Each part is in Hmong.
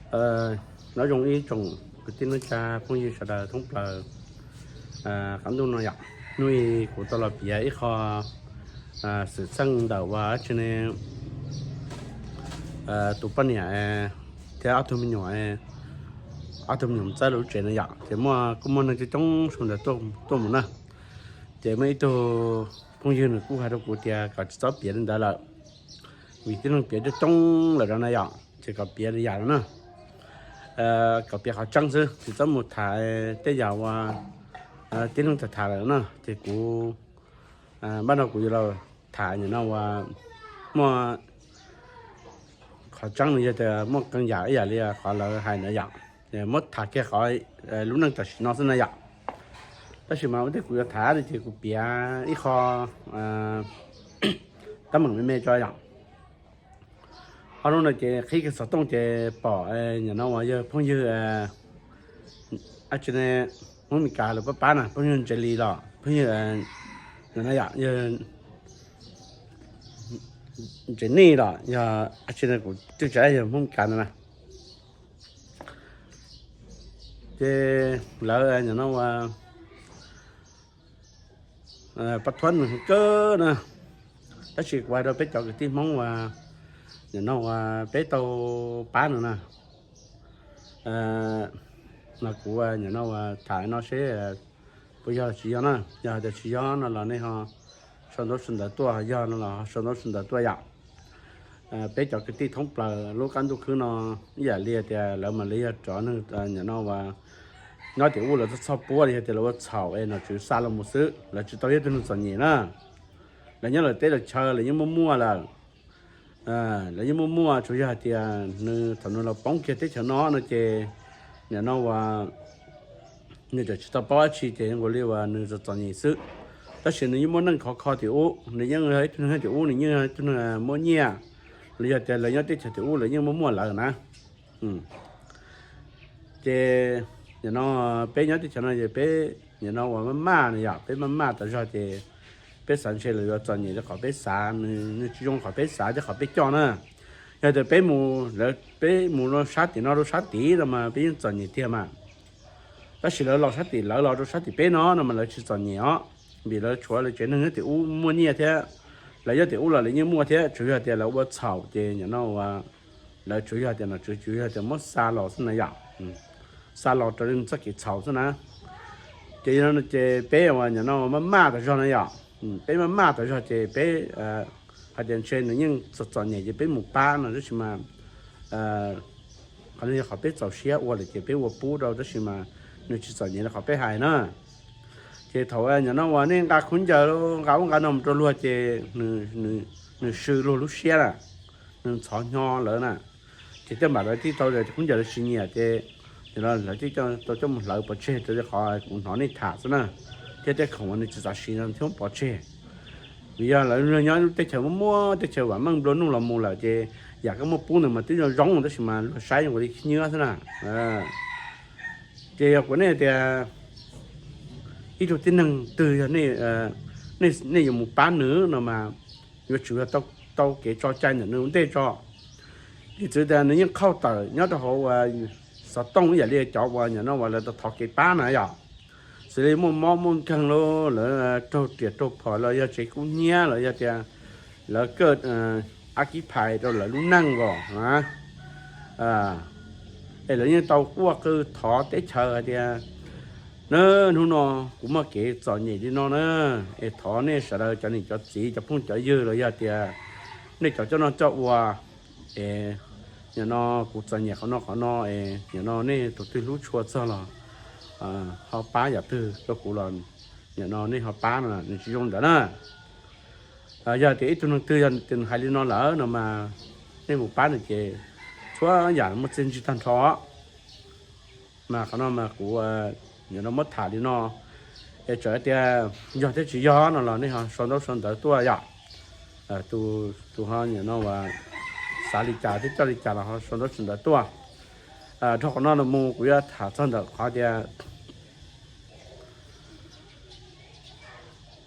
Nyob zoo ib tsoom kwv tij neej tsa phooj ywg sawv daws thoob plaws qab ntuj no yom. Hnub i kuv tau los piav ib qho xwm txheej ntawm uas dab tsi ne, tus poj niam thiab ob tug me nyuam, ob tug me nyuam txawb lub tsev no yom, ces muaj kuj muaj neeg coob coob sawv ntawd tuaj mus na. Ces muaj ib tug phooj ywg nws kuj hais rau kuv tias kom tsis txhob piav li ntawd lawm, vim tib neeg piav coob coob lawm rau na yom, ces kom piav li yam no na, kom piav qhov tseeb xwb, tsis txhob mus tham tej yam uas tib neeg tham tham lawm na. Ces kuv npaj no kuv yuav los tham nim no uas muaj qhov tseeb no yog tias muaj qee yam ib yam li qhov lawv hais ntawd yom. Muab tham kiag qhov lub neej tam sim no xwb na yom. Tab sis mas ua ntej kuv yuav tham no ces kuv piav ib qho teeb meem me me tso yom. Ob hnub no ces qhib kiag xov tooj ces pom nim no uas yog phooj ywg dab tsi ne, Hmoob Mes Kas lawv pab pab na, phooj ywg Ntse Lis los phooj ywg no yom, yog Ntse Nij los yog dab tsi ne, kuv twb tsis yog Hmoob Mes Kas ntawd na. Ces lawv nim no uas pab thuab nws kawg na. Tab sis kuv hais rau peb cov kwv tij Hmoob uas nim no uas peb tau pab nws na, no kuv nim no uas tham no seb puas yog los tsis yog na. Yog hais tias tsis yog no los nej ho sau ntaub sau ntawv tuaj, yog no los sau ntaub sau ntawv tuaj yom. Peb cov kwv tij thoob plaws lub qab ntuj khwb no ib yam li tias lawv mas lawv yog cov neeg nim no uas nyob tim ub lawv txhob txhoj puab li, yog tias lawv ua txhaum es nom tswv xa los mus xwb, lawv tsis tau yog ib tug neeg txom nyem na. Lawv nyob lawv teb lawv chaw lawv yeej muaj muaj lawm. Lawv yeej muaj muaj, tsuas yog hais tias nws thaum nws los poob kiag teb chaws no no ces nim no uas nws tseem tsis tau paub dab tsi ces zoo nkaus li uas nws txom txom nyem xwb. Tab sis nws yeej muaj neej khov kho tim ub, nws yeej yog ib tug neeg tim ub, nws yeej yog ib tug neeg muaj nyiaj, los yog tias lawv nyob teb chaws tim ub lawv yeej muaj muaj lawm na. Ces nim no peb nyob teb chaws no ces peb nim no uas maj maj no yom, peb maj maj tas zog ces peb xav ntshe lawv yuav txom nyem rau qhov peb xav, nws tsis zoo qhov peb xav thiab qhov peb coj na. Yog tias peb mus, lawv peb mus rau sab tim no rau sab tid no mas peb yeej txom nyem tiag mas. Tab sis lawv los sab tim lawv los rau sab tim peb no no mas lawv tsis txom nyem os, vim lawv tshuav lawv tsev neeg nyob tim ub muaj nyiaj thiab. Lawv nyob tim ub los lawv yeej muaj thiab, tsuas yog tias lawv ua txhaum ces nim no uas lawv tsuas yog tias nom tswv tsuas yog tias muab xa los xwb na yom. Xa los raws li txoj kev txhaum xwb na. Ces yog no ces peb uas nim no maj maj tas zog na yom, peb maj maj tas zog ces peb hais tias ntshe nws yeej txom txom nyem ces peb mus pab no, tab sis mas qhov no yog qhov peb txaus siab ua lawm ces peb ua pub rau, tab sis mas nws tsis txom nyem li qhov peb hais na. Ces thaum nim no uas nej nqa khaub ncaws nqa ub nqa no mus rau luag ces nws sw luag lub siab na, nws ntxhov hnyo lawv na. Ces tej npam lawv thiaj tau khaub ncaws lawv tsis nyiam ces lawv thiaj tau coj mus hlawv pov tseg raws li qhov kuv hnov nej tham xwb na. Thiab tej khoom uas nws tsis xav siv no thiaj muab pov tseg. Vim yog lawv nyob lub teb chaws muaj muaj teb chaws vam meej nplua nuj los mus lawm ces yam koj muab pub ntawd mas twb zoo zoo tab sis mas luag saib zoo nkaus li khib nyiab xwb na. Ces yog kuv nej tias ib tug tib neeg twg yog nej yuav mus pab nws no mas yuav tsum yog tau kev tso cai ntawm nws ua ntej tso. Piv txwv tias nws yeej qhauj tawm nyob rau hauv xov tooj ib yam li cov uas nim no uas lawv thov kev pab na yom. Xws li muaj mob muaj nkeeg los lawv raug riam raug phom los yog tsev kub hnyiab los yog tias lawv kaj ab kib phais rau lawv lub neej os na. Es lawv yeej tau quaj qw thov teb chaws hais tias, na, hnub no kuv muaj kev txom nyem li no na, es thov nej sawv daws cov niam cov txiv cov phooj cov ywg los yog tias nej cov coj noj coj ua, es nim no kuv txom nyem qhov no qhov no es nim no nej tus twg hlub tshua txog los ho pab yam twg rau kuv los nim no nej ho pab no nws tsis zoo ntawd na. Yog tias ib tug neeg twg yog tias nws hais li no lawm no mas nej mus pab nws ces txhua yam muaj txiaj ntsig tag nrho. Mas qhov no mas kuv nim no muab tham li no, es txawm tias yog thiab tsis yog no los nej ho sau ntaub sau ntawv tuaj yom. Tus ho nim no uas xav li cas thiab coj li cas los ho sau ntaub sau ntawv tuaj. Dhau qhov no los mus kuv yuav tham txog ntawm qhov tias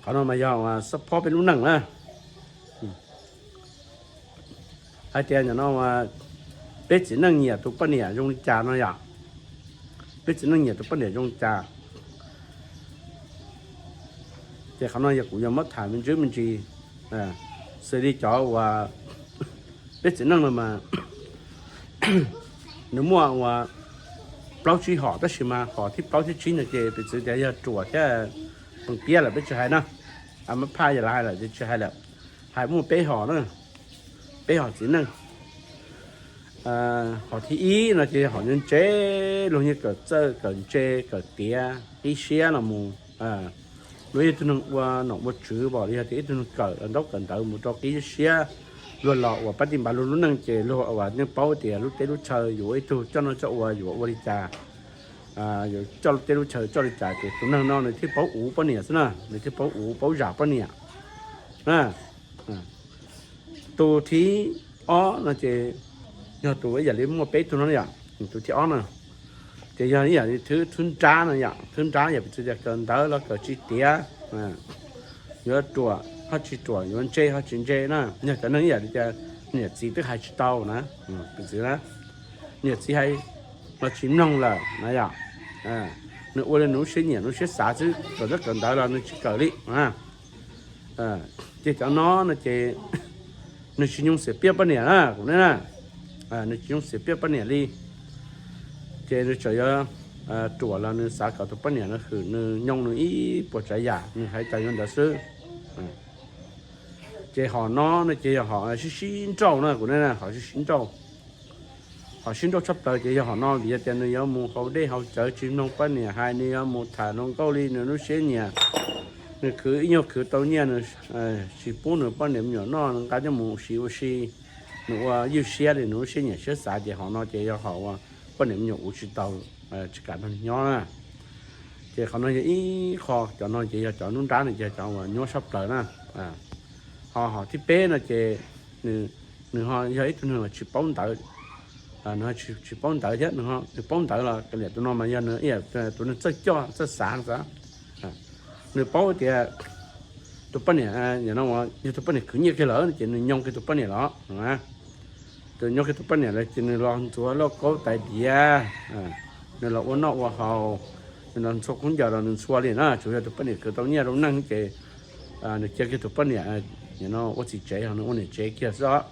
qhov no mas yog uas xab phob peb lub neej na. Hais tias nim no uas peb txiv neej nyiam tus poj niam zoo li cas no yom. Peb txiv neej nyiam tus poj niam zoo li cas. Ces qhov no yog kuv yuav muab tham me ntsis me ntsis. Xws li cov uas peb txiv neej no mas nws muaj uas plaub tsib hom, tab sis mas hom thib plaub thib tsib no ces piv txwv tias yog ruam thiab pees piab lawm peb tsis hais na. Mab phaj yog lawv hais lawm ces tsis hais lawm. Hais muaj peb hom na, peb hom txiv neej. Hom thib ib no ces hom ntse ntse, luag yeej kawm txawj kawm ntse kawm tiav qib siab los mus. Luag ib tug neeg ua nom ua tswv los yog tias ib tug neeg kawm ntaub kawm ntawv mus rau qib siab, luag los uas pab tij npav luag lub neej ces luag uas yeej paub tias lub teb lub chaw yuav ua ib tug coj noj coj ua yuav ua li cas, yuav coj lub teb lub chaw coj li cas ces tus neeg no nws thiaj paub uv poj niam xwb na, nws thiaj paub uv paub zam poj niam. Tus thib ob no ces yog tus ib yam li muaj peb tug no yom. Tus thib ob no ces yog ib yam li thwb nrab no yom, thwb nrab yog piv txwv tias kawm ntawv los kawm tsis tiav, yuav ruam ho tsis ruam, yuav ntse ho tsis ntse na, yog cov neeg ib yam li tias niam txiv twb hais tsis tau na, piv txwv na, niam txiv hais los tsis mloog lawm na yom. Nws ua li nws lub siab nyiam lub siab xav xwb, kawm ntaub kawm ntawv los nws tsis kawm li. Ces cov no no ces nws tsis nyoo xiam piaj poj niam na kuv ne na, nws tsis nyoo xiam piaj poj niam li. Ces nws tseem yuav ruam los nws xav kom tus poj niam no hwm nws, nyoo nws ib puas tsav yam nws hais cas yuav ntawd xwb. Ces hom no no ces yog hom sib sib nrauj na kuv ne, hom sib sib nrauj. Hom sib nrauj tshaj plaws ces yog hom no vim yog tias nws yuav mus haus dej haus cawv tsis mloog poj niam hais, nws yuav mus tham hluas nkauj li nws lub siab nyiam. Nws khwv ib nyuag khwv tau nyiaj nws tsis pub nws poj niam me nyuam noj, nws nqa coj mus siv ua si, nws ua ywj siab li nws lub siab nyiam siab xav ces hom no ces yog hom uas poj niam me nyuam uv tsis tau, tsis kam nrog nws nyob na. Ces qhov no yog ib qho, cov no ces yog cov nruab nrab no ces cov uas nyuaj tshaj plaws na. Ho hom thib peb no ces nws ho yog ib tug neeg uas tsis paub ntawv, nws tsis paub ntawv thiab, nws paub ntawv los tus no mas yog nws tus neeg txawj coj txawj xav xav. Nws paub tias tus poj niam, yog tus poj niam khwv nyiaj kiag lawm ces nws nyoo kiag tus poj niam los, tus nyoo kiag tus poj niam lawm ces nws los ntxuav lauj kaub tais diav, nws los ua noj ua haus, nws los ntxhua khaub ncaws los nws ntxhua li na, tsuas yog tus poj niam khwv tau nyiaj rau neej ces nws cia kiag tus poj niam ua txiv tsev, nws ua niam tsev kiag xwb os.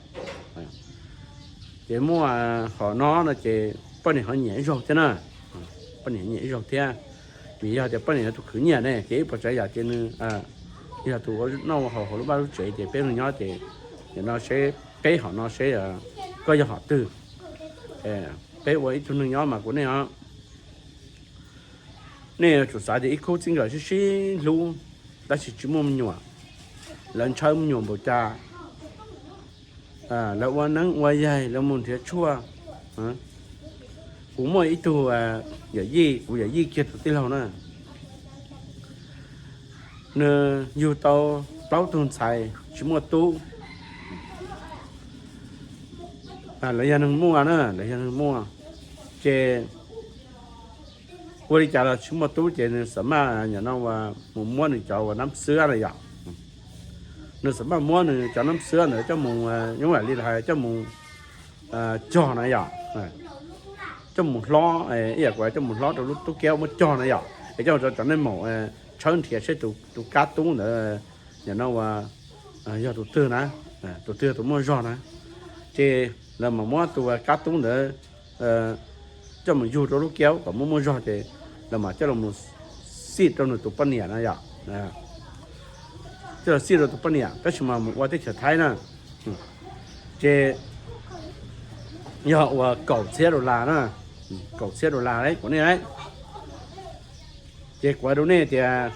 Ces muaj hom no no ces poj niam ho nyiam ib zaug thiab na, poj niam nyiam ib zaug thiab, vim yog tias poj niam yog tus khwv nyiaj ne ces ib puas tsav yam ces nws yog tus ua noj ua haus hauv lub vaj lub tsev ces peb mus nyob ces, nim no seb peb hom no seb koj yog hom twg, peb ua ib tug neeg nyob mas kuv nej os, nej yuav tsum xav tias ib khub txij nkawm sib sib hlub, tab sis tsis muaj me nyuam, lawv ntshaw me nyuam npaum cas, lawv ua neeb ua yaig, lawv mus nrhiav tshuaj. Kuv muaj ib tug yawm yij, kuv yawm yij kiag tus tij laug na, nws yug tau plaub tug ntxhais tsis muaj tub. Lawv yog neeg muaj na, lawv yog neeg muaj, ces ua li cas los tsis muaj tub ces nws xam maj nim no mus muab nws cov uas nab xwab na yom. Nws xam maj muab nws cov nab xwab ntawd coj mus, nyob li hais coj mus cog na yom, coj mus hlob, ib yam kuv coj mus hlob rau lub tub kiab muab cog na yom, es coj mus rau cov neeg maum tshawb nrhiav seb tus kab tub ntawd nim no ua yog tus twg na, tus twg yog tus muaj zog na. Ces lawv mam muab tus kab tub ntawd coj mus yug rau lub kiab kom muaj muaj zog ces lawv mam coj los xij rau nws tus poj niam na yom. Coj los xij rau tus poj niam tab sis mas mus ua teb chaws Thaib na, ces yog ua kaum txhiab dollar na, kaum txhiab dollar kuv nej. Ces kuv hais rau nej tias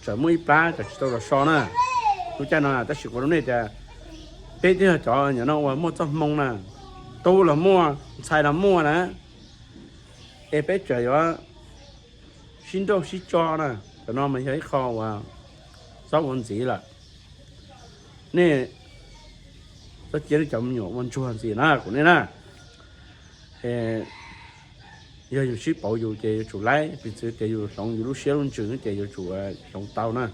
tseem muaj ib plab cov tsis tau los so na, lub caij no, tab sis kuv hais rau nej tias peb twb yog cov nim no uas muaj txoj hmoo na, tub los muaj, ntxhais los muaj na, es peb tseem yuav sib nrauj sib tso na. Cov no mas yog ib qho uas txhob ua ntxiv lawm. Nej txhob cia nej cov me nyuam ua ntsuag ntxiv na kuv nej na. Yog yus sib pauv yus ces yuav tsum laib, piv txwv tias yus hloov yus lub siab lub ntsws ces yuav tsum hloov tau na.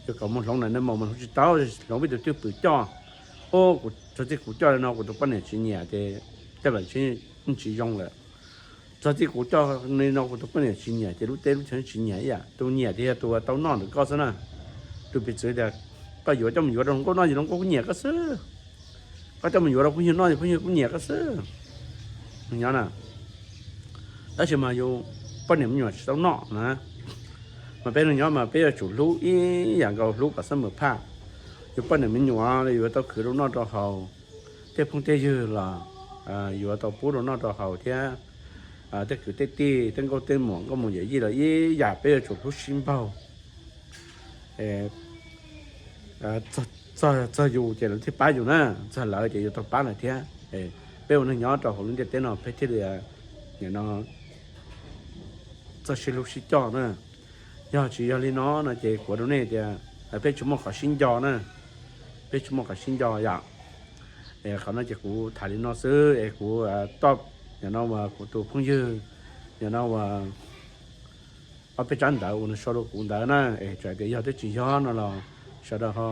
Yog kom mus hloov ntawm neeg maum mas hloov tsis tau, hloov peb tus twj pwm coj. Ub, kuv txog txij kuv coj li no kuv tus poj niam tsis nyiam ces tej lawm tsis zoo lawm. Txog txij kuv coj li no kuv tus poj niam tsis nyiam ces lub teb lub chaw tsis nyiam ib yam. Tus nyiam tias yog tus tau noj ntawm koj xwb na. Tus piv txwv tias koj yuav coj mus yuav rau hluas nkauj noj ces hluas nkauj kuj nyiam koj xwb. Koj coj mus yuav rau phooj ywg noj ces phooj ywg kuj nyiam koj xwb. Nyob na, tab sis mas yus poj niam me nyuam tsis tau noj na, mas peb neeg nyob mas peb yuav tsum hlub ib yam nkaus hlub kom xab mem phaj. Yus poj niam me nyuam yuav tau khwv rau noj rau haus, tej phooj tej ywg los yuav tau pub rau noj rau haus thiab. Tej kwv tej tij tej nkauj tej muam nkauj muam yawm yij los ib yam peb yuav tsum hlub sib npaug. Txog yus ces lawv thiaj pab yus na, txog lawv ces yuav tau pab lawv thiab. Peb ua neeg nyob rau hauv lub ntiaj teb no peb thiaj li no txawj sib hlub sib coj na. Yog tsis yog li no no ces kuv hais rau nej tias peb tsis muaj qhov sib nco na, peb tsis muaj qhov sib nco yom. Qhov no ces kuv tham li no xwb es kuv, toj, nim no uas kuv tus phooj ywg, nim no uas ob peb tsab ntawv uas nws sau rau kuv ntawd na, es txawm tias yog thiab tsis yog no los sawv daws ho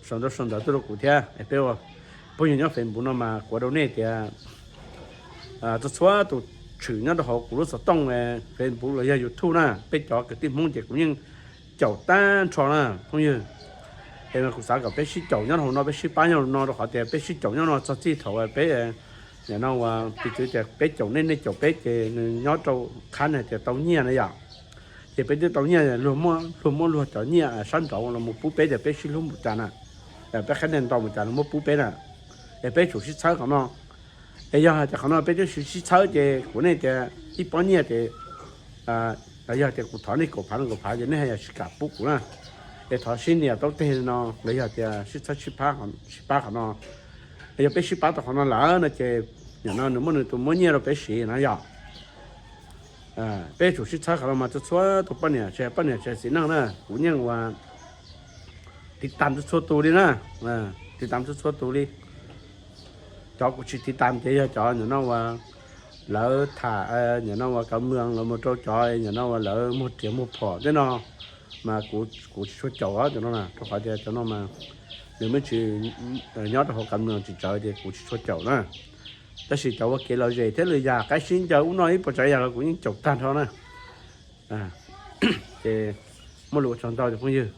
sau ntaub sau ntawv tuaj rau kuv thiab. Peb ua phooj ywg nyob Facebook no mas kuv hais rau nej tias txhua txhua tus tshwm nyob rau hauv kuv lub xov tooj Facebook los yog YouTube na, peb cov kwv tij Hmoob ces kuv yeej caum tag nrho na phooj ywg. Es mas kuv xav kom peb sib caum nyob hauv no, peb sib pab nyob hauv no rau qhov tias peb sib caum nyob no txog txij thaum peb, nim no uas piv txwv tias peb caum nej, nej caum peb ces nws nyob rau qhab na tias tau nyiaj na yom. Ces peb twb tau nyiaj, luag muab luag cov nyiaj sab nraud los mus pub peb tias peb sib hlub mus cas na, peb qhab ntau mus cas los muab pub peb na. Es peb tsum sib txhawb qhov no. Es yog hais tias qhov no peb twb sib txhawb ces kuv nej tias ib pob nyiaj ces los yog tias kuv thov nej kaum phav no kaum phav ces nej haj yam tsis kam pub kuv na. Es thov sib nias taub teg no los yog tias sib txhawb sib pab qhov no. Yog peb sib pab tau qhov no lawm no ces nim no nws muaj nws tus muab nyiaj rau peb siv no yom. Peb tsum sib txhawb qhov no mas txhua txhua tus poj niam tsis hais poj niam tsis hais txiv neej na, kuv yeej ua tiv tam txhua txhua tus li na, tiv tam txhua txhua tus li. Cov kuv tsis tiv tam ces yog cov nim no uas lawv tham, nim no uas kav mws los mus rau cov nim no uas lawv muag riam muag phom tej no, mas kuv tsis tshua caum cov no na, rau qhov tias cov no mas nws muaj tsis nyob rau hauv kav mws tsis tsawv ces kuv tsis tshua caum na. Tab sis cov ua kev lom zem thiab lwm yam qaib sib ncaws ub no ib puas tsav yam los kuv yeej caum tag nrho na. Ces muaj lus ua tsaug ntau cov phooj ywg.